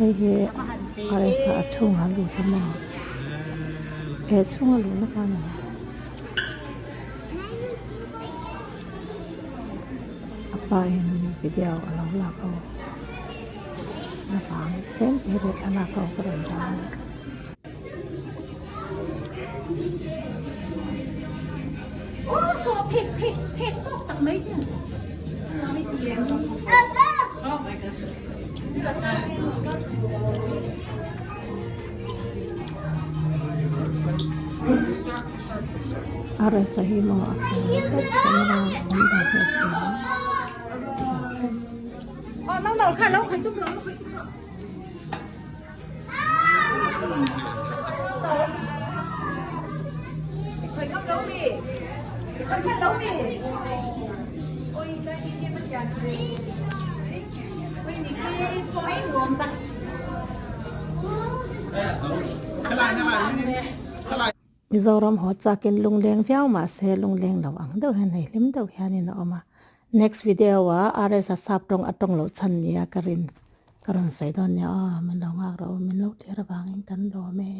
Hei hi RS a chhungah lut a maw? He chhunga luhna kha a ni lo. A pa in video a lo lak ho naupang tlem te leh thlalak ho ka rawn dah a ni. A resa hi maw a fel tawp camera awm dan hi a fel Mizoram haw chakin lungleng viau mahse lungleng lo ang deuh hian hei hlim deuh hianin a awm a next video ah RS a sap tawng a tawng loh chhan nia ka rin. Ka rawn sawi dawn nia aw, min lo nghak rawh u, min lo thlir avangin kan lawm e.